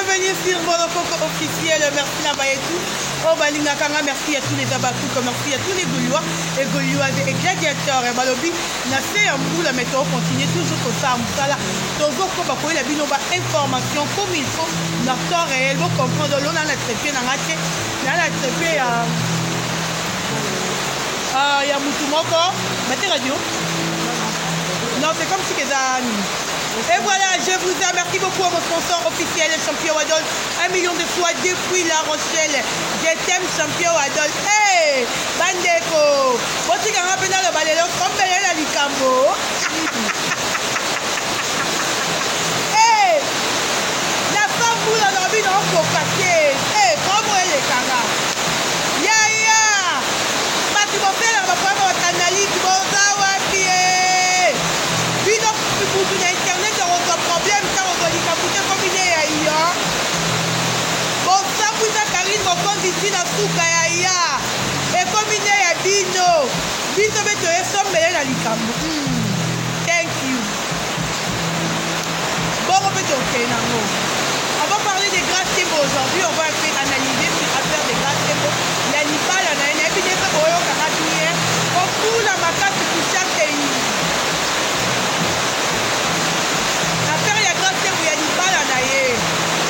Bienvenue sur Bolokoko officiel. Merci na baye tout. Oh balingaka nga merci à tous les abakuka, merci à tous les Gaulois et Gauloises et gladiateurs. Et balobi na se ya mbula mais to continuer toujours kosala mosala. Tozokoba koyela bino ba information comme il faut na temps réel. Bo comprendre lona na trépied na nga te. Na na trépied ya ah, ya mutu moko bate radio non c'est comme si eza nini. Et voilà, je vous aime. Merci beaucoup à mon sponsor officiel, Champion Wadol. 1 million de fois depuis La Rochelle. Je t'aime, Champion Wadol. Hey, Bandeko. Botikanga mpe naloba lelo kombelela likambo. Hey, na sambula na bino okoka te. Hey, komo elekanga. Yaya, bato bofelaka baproblème bato analyse boza wapi e? Bino mutu na internet akozwa problème ntango ozwa likambo te komi nde ya yo. Bosambwisa Karine Mokonzi ntina suka ya ya ekomi nde ya bino. Biso mpe toyesombele na likambo. Thank you. Bongo mpe tokende nango. On va parler de Grâce Tembo aujourd'hui. On va un peu analyser sur affaire de Grâce Tembo. Ya libala na ye nayebi nde mpe boyokaka bien kokula makasi kushakei affaire ya Grâce Tembo ya libala na ye.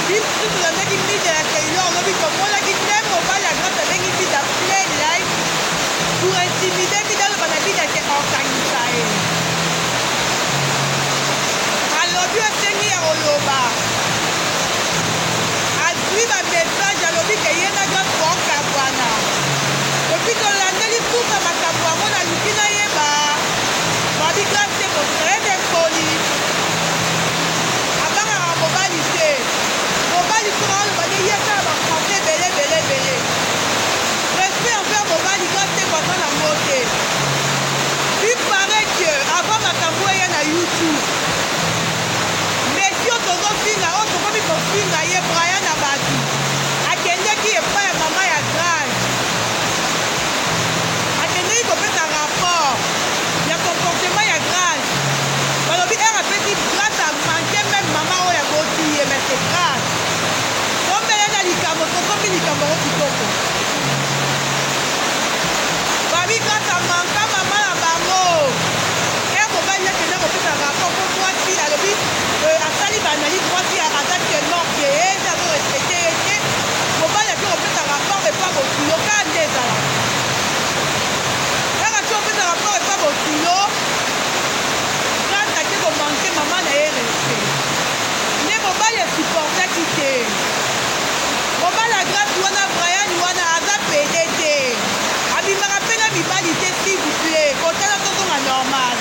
Biso tolandaki Mida ya Taylor lobi, tomonaki nde mobali ya Grâce abengi Mida plein live pour intimider Mida, aloba na Mida ke okangisa ye. Alobi osengi ya koloba, azwi bamessage, alobi ke ye na Grâce kokabwana. Et puis tolandeli suka makambo yango, naluki nayeba babi Grâce te très impoli, abangaka mobali te. Mobali soki aloba nde ye kaka bafrançais ebele ebele ebele. Respect envers mobali, Grâce te baza nango te. Il paraît que avant makambo eya na YouTube, monsieur tozofinga oyo tokomi kofinga ye, Brian na bato, akendeki epai ya mama ya Grâce, akendeki kopesa rapport ya comportement ya Grâce. Balobi ere apesi, Grâce amanque même mama oyo aboti ye. Mais c'est grâce tombele na likambo, tokomi likambo yango kitoko. Babi Grâce amanka mama na bango. Ere mobali akende kopesa rapport mpo mwasi alobi asali baanalyse, mwasi aza tellement orgueilleuse, azorespecte ye te. Mobali ake kopesa rapport epa bokilo kaka nde ezalaka. Kaka ti opesa rapport epa bokilo, Grâce ake komanque mama na ye respect nde mobali esupportaki te. Mobali ya Grâce wana, Brian wana, aza pédé te, abimaka mpe na mibali te. S'il vous plaît, kotala tozonga normal.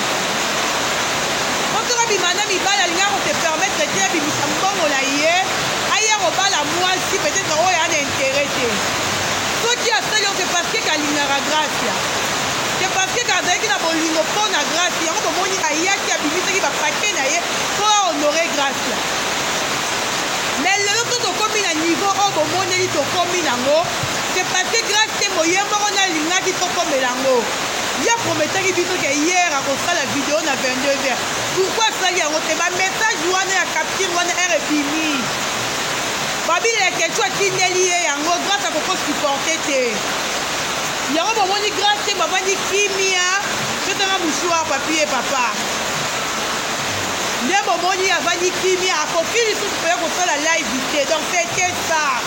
Po soki abima na mibali, alingaka kose permettre te abimisa mbongo na ye aya kobala mwasi peut-être oyo aya na intérêt te. Soki asali oyo, c'est parce que kalingaka Grâce, c'est parce que azalaki na bolingo mpo na Grâce. Yango bomoni ayaki abimisaki bapaquet na ye mpo ahonore Grâce. Mais lelo to tokomi na niveau oyo bomoneli tokomi nango, c'est parce que Grâce te moye moko nalingaki tokomela yango. Ye aprometaki biso ke hier akosala video na 22 heures. Pourquoi asali yango te? Bamessage wana ya capture wana ere ebimi, babila ya kelcho atindeli ye yango, Grâce akoko supporte te. Yango bomoni Grâce te bavandi kimia. Totanga mouchoir papier papa nde bomoni avandi kimia, akoki lisusu koya kosala live te. Donc c'était ça.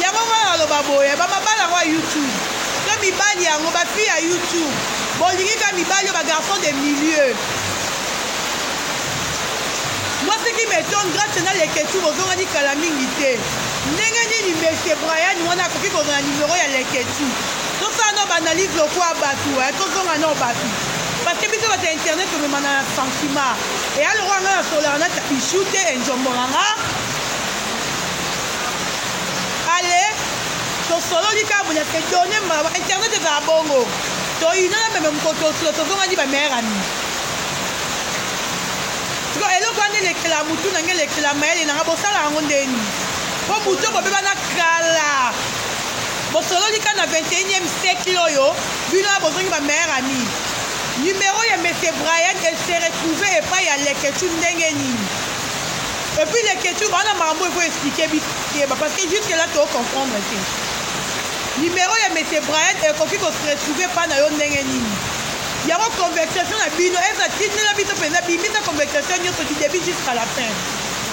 Yango nga naloba boye, bamabala yango ya YouTube to mibali yango, bafille ya YouTube, bolingi ka mibali oyo bagarçon de milieu. Moi, ce qui m'étonne, Grâce na Leketu bozongani kala mingi te, ndenge nini monsieur Brian wana akoki kozala numero ya Leketu? Tosala no baanalyse lokwa bato, tozonga no bato, parce que biso bato ya internet tomema na sentiment. Eya lokwa nga nasolaka na ishu te, enjombo na nga. Ale tosololi kaka boye, se donne mbala. Internet ezala bongo, toyinana meme mokoto tozongani bameilleur ami. Siko eloko wana elekela mutu na ngai, elekela mayele na ngai. Bosala yango ndeni mpo butu bobebana kala, bosololi kaka na 21e siècle oyo, bino ya bozongi bameilleur ami. Numero ya monsieur Brian ese retrouve epai ya Leketu ndenge nini? Et puis les questions wana makambo efo expliquer biso yeba parce que jusque là to comprendre te. Numéro ya monsieur Brian ekoki ko se retrouver pa na yo ndenge nini? Yango conversation na bino eza tindela biso mpenza bimisa conversation nyonso du début jusqu'à la fin.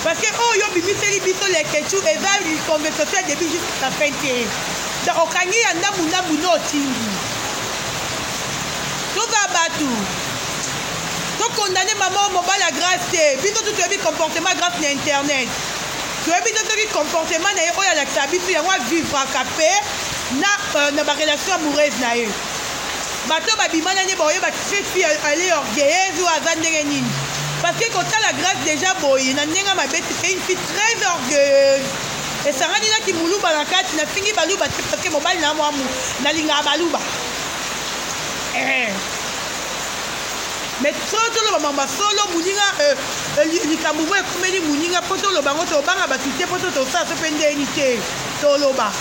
Parce que oyo oh, bimiseli biso les questions eza conversation ya début jusqu'à la fin te. Donc okangi ya ndambu ndambu no otindi. Toza bato. To condamner maman mobali ya Grace te. Biso tout toyebi comportement Grace na internet. Toyebi te soki comportement na ye oyo alakisaka biso yango avivraka mpe na, euh, na barelation amoureuse na ye. Bato babima na ye baoyeba cette fille elle est orgueilleuse ou aza ndenge nini. Parce que kotala Grace déjà boye na ndenge mabe c'est une fille très orgueilleuse. Esangani na kimuluba na kati nafingi baluba te parce que mobali na mwa nalingaka baluba. Eh. Mais solo toloba mamba solo moninga euh, euh, likambo moko ekomeli moninga mpo toloba yango tobanga bato te mpo to tosala so mpe ndeni te toloba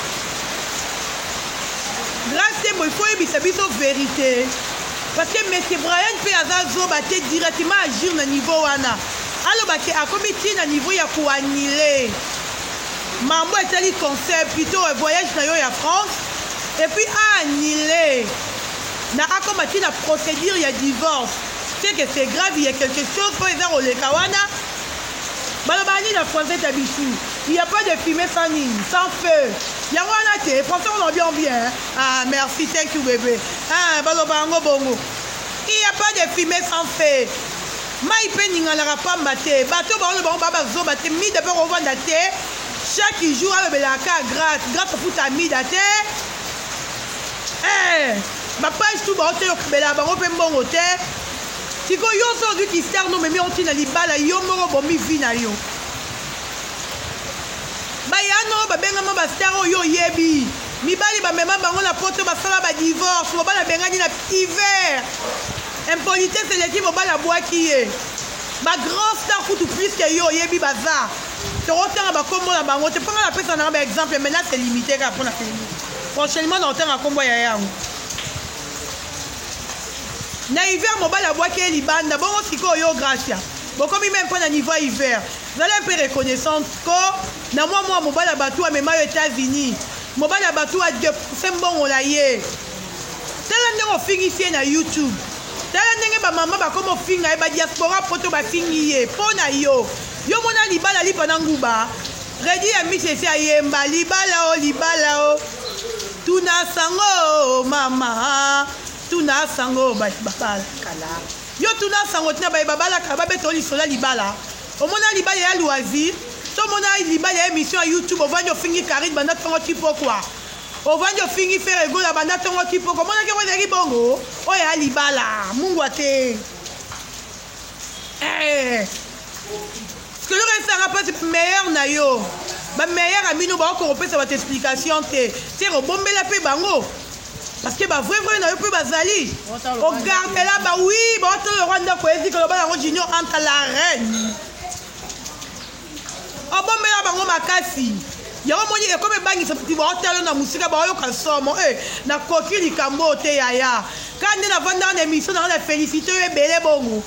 grâce tembo il faut oyebisa biso vérité parce que monsieur brian mpe aza zoba te directement agir na niveau wana aloba ke akomi ti na niveau ya koannule mambo etali concert plutôt voyage na yo ya france et puis aannule na akoma ti na procédure ya divorce c'est que c'est grave il y a quelque chose oyo eza koleka wana balobaka nini na français ta bisu il y a pas de fumée sans nini sans feu yango wana te français on bien bien ah merci thank you bébé ah baloba yango bongo il y a pas de fumée sans feu mai mpe ninganaka pamba te bato baoloba bango baa bazoba te mida mpe kovanda te chaque jour alobelaka kaka grâce grâce afuta mida te Eh, ba page tout ba oteyo bela bango pe mbongo te. Siko yo so ozwi kistar no memi oti na libala yo moko bomi vie na yo. Bayano babengama ba star oyo oyebi. Mibali bamema bango na poto basala ba divorce, mobali abengani na hiver. Impolitesse eleki mobali abwaki ye. Ba grand star kutu plus que yo oyebi baza. Tokotanga bakombo na bango te mpo nga napesa nanga ba exemple maintenant c'est limité kaka mpo na prochainement na otanga kombo ya yango na hiver mobali abwaki ye libanda bongo sikoyo yo gracia bokomi meme mpo na niveau ya hiver zala mpe reconnaissante ko na mwa mwa mobali ya bato amema yo états-unis mobali ya bato adepense mbongo na ye tala ndenge ofingisi ye na youtube tala ndenge bamama bakoma ofinga ye badiaspora poto bafingi ye mpo na yo yo mona libala lipa na nguba Reddy ya misi esi ayemba libala o libala o tuna sango mama tuna sango baye babala kala yo tuna sango tina baye babala kala babeta o lisolo ya libala omona libala ya loisir to omona libala ya émission ya youtube ovandi ofingi karine banda ntongo ti pokwa ovandi ofingi fere gola banda ntongo ti pokwa omonaki yango ezalaki bongo oyo ya libala mungwa te eh. Sikoyo esanga mpasi meilleur na yo ba meilleur ya bino baokoka kopesa bato explication te te obombela mpe bango parce que ba vrai vrai na yo mpe bazali ogardela ba wi baotala lokwa ndako ezika loba yango junior entre la reine obombela bango makasi yango moni ekomi ebangisa bato baotala na mosika baoyoka somo e nakoki likambo oyo te yaya kaka nde navandaka na émission nanga na félicité oyo ebele bongo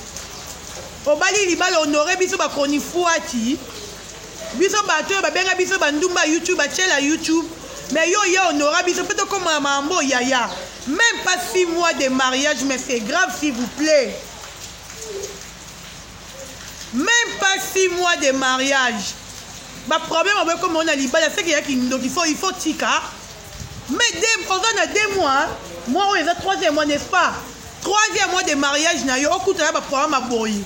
Obali libala honore biso ba chronifuati biso bato oyo babenga biso bandumba youtube batiela youtube mais yo oye honora biso mpe tokoma na makambo yaya même pas 6 mois de mariage mais c'est grave s'il vous plaît même pas 6 mois de mariage baproblème aboyi komona na libala seke ya kindoki fo il faut tika mais deux, oza na deux mois mois oyo eza troisième mois n'est-ce pas troisième mois de mariage na yo okutana baproblème aboyi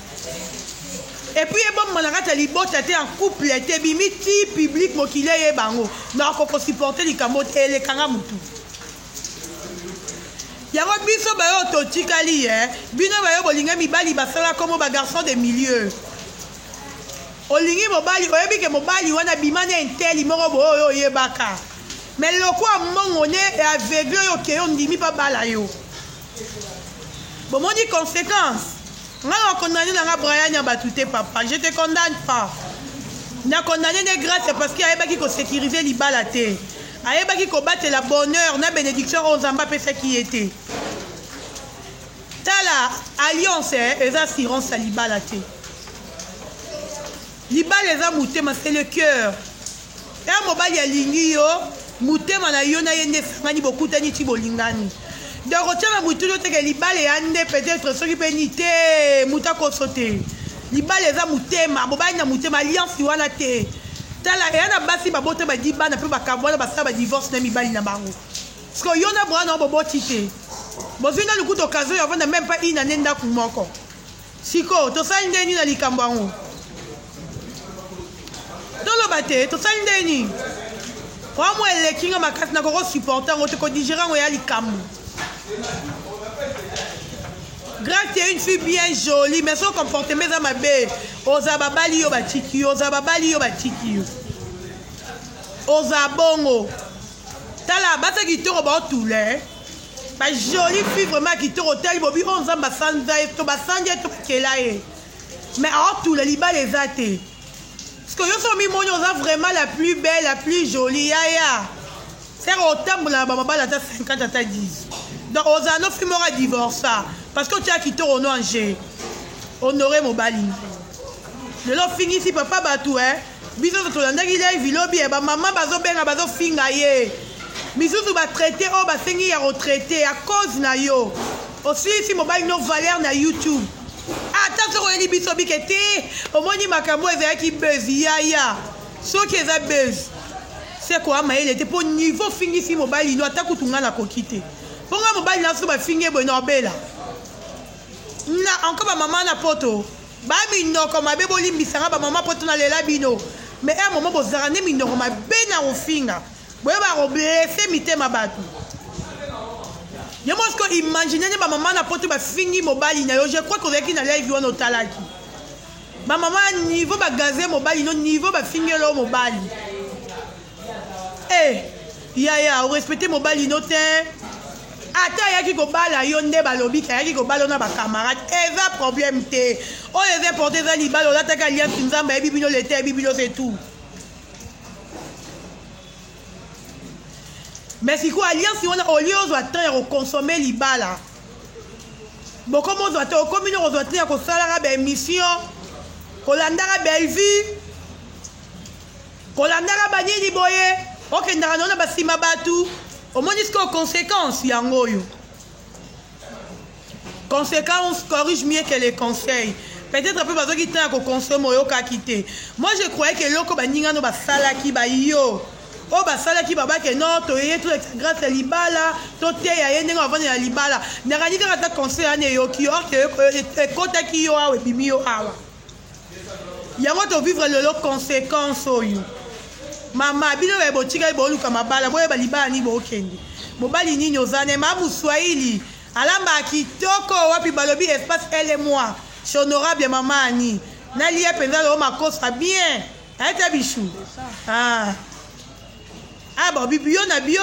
epuis ebomba na kati ya libota te en couple te ebimi ti public mokili eyeba yango nakoka kosupporte likambo te elekanga motu yango biso bayo totikali ye bino bayo bolinga mibali basala kombo bagarçon de milieu olingi mobali oyebi ke mobali wana bima na inteli moko boye oyo oyebaka mais lokwa mbongo ne aveugle oyo okei ondimi mpe abala yo bomoni conséquence ngai na condamne na nga brian ya bato te papa je te condamne pas na condamne nde grâce parce que ayebaki kosécurise libala te ayebaki kobatela bonheur na bénédiction oyo nzambe apesaki ye te tala alliance eh, eza assurance ya libala te. Libala eza motema, c'est le cœur. Ya mobali alingi yo, motema na yo na ye nde esangani, bokutani ti bolingani. Donc otia na motu yo teke libala ya nde peut-être soki mpe ni te moto akoso te. Libala eza motema, bobali na motema, alliance wana te. Tala eya na basi babota badi bana mpe bakabwana basala ba divorce na mibali na bango. Parce que yo na bwana boboti te. Bozwi na lokuta occasion ya vanda même pas une année ndako moko. Sikoyo tosali nde nini na likambo yango? Toloba te, tosali nde nini? Wamwa eleki nga makasi, nakoki kosupporte yango te, kodigere yango ya likambo. Grace est une fille bien jolie, mais son comportement eza mabe. Oza babali yo batiki yo, oza babali yo batiki yo. Oza bongo. Tala, basa kitoko baotula eh. Ba jolie fille vraiment kitoko otali bobi oyo nzambe asanza ye to basanza ye to bakela ye mais aotula libala eza te parce que yo soki omimoni oza vraiment la plus belle la plus jolie yaya sere otambola na bamabala ata 50 ata 10 donc ozala no fille moko adivorsa parce que otia kitoko no ange honore mobali lelo ofingisi papa bato e eh? Biso nionso tolandaki live lobi eh, ba maman bazobenga bazofinga ye misusu ba traite oyo basengi ya kotraite à cause na yo osilisi mobali no valeur na youtube ata soki oyeli biso bike te omoni makambo ezalaki buzz yaya soki eza buzz se koya mayele te mpo niveau ofingisi mobali no ata kutu ngai nakoki te mpo ngai mobali na so bafingi ye boye na obela na encore bamama na poto Ba minoko mabe bolimbisa nga ba maman poto na lela bino mais un moment bozalaka nde minoko mabe na kofinga boyeba ko blesse mitema batu yo moko sikoyo imagine nde ba maman na poto bafingi mobali na yo je crois que ozalaki na live wana otalaki ba maman niveau ba gaze mobali no niveau bafingeli yo mobali Eh yaya o respecte mobali no te ata ayaki kobala yo nde balobi ke ayaki kobala yo na bacamarade eza problème te oyo eza importe eza libala olataki alliance nzambe ayebi bino leta ayebi bino c'est tout mais sikoyo alliance wana olie ozwa temps ya kokonsome libala bokomi ozwa te okomi no kozwa te ya kosalaka baémission kolandaka bellevue Kolandaka ba nini boye okendaka na ba sima batu omoni sikoyo consequence yango oyo conséquence corrige mieux que les conseils peut-être mpe bazwaki temps ya koconseille moyokaki te moi je croyais que eloko baninga no basalaki bayo oyo basalaki babake no toye tolakisa grâce ya libala toteya ye ndenge bavandela libala nakani kaka ata conseil wana eyoki yo orke ekotaki yo awa ebimi yo awa yango to vivre lelo conséquence oyo mama bino baye botikali boluka mabala boyeba libala nini bokende mobali nini oza na ma muswahili alamba kitoko wapi balobi espace elle et moi chez honorable mama ani nalia mpenza lelo makosa bien ayeta bichou ah. ah bon bio na bio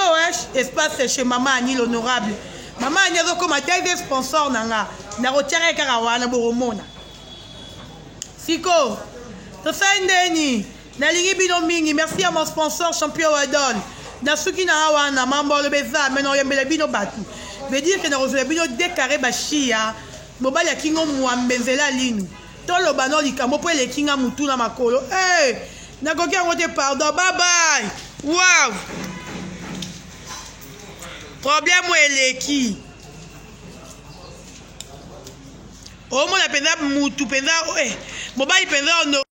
eh, espace chez mama ani l'honorable mama ani azokoma deuxième sponsor na nga nakotiaka ye kaka wana bokomona siko tosali ndeni nalingi bino mingi merci ya mon sponsor champion wadol nasuki na nga wana mambo aloba eza me nakoyambela bino bato veut dire ke nakozwela bino de carré bashiya mobali ya kingo mwambe nzela linu toloba no likambo mpo eleki nga motu na makolo hey, eh, nakoki yango te pardon bye bye wow problème eleki omona mpenza mutu mpenza eh, mobali mpenza ono.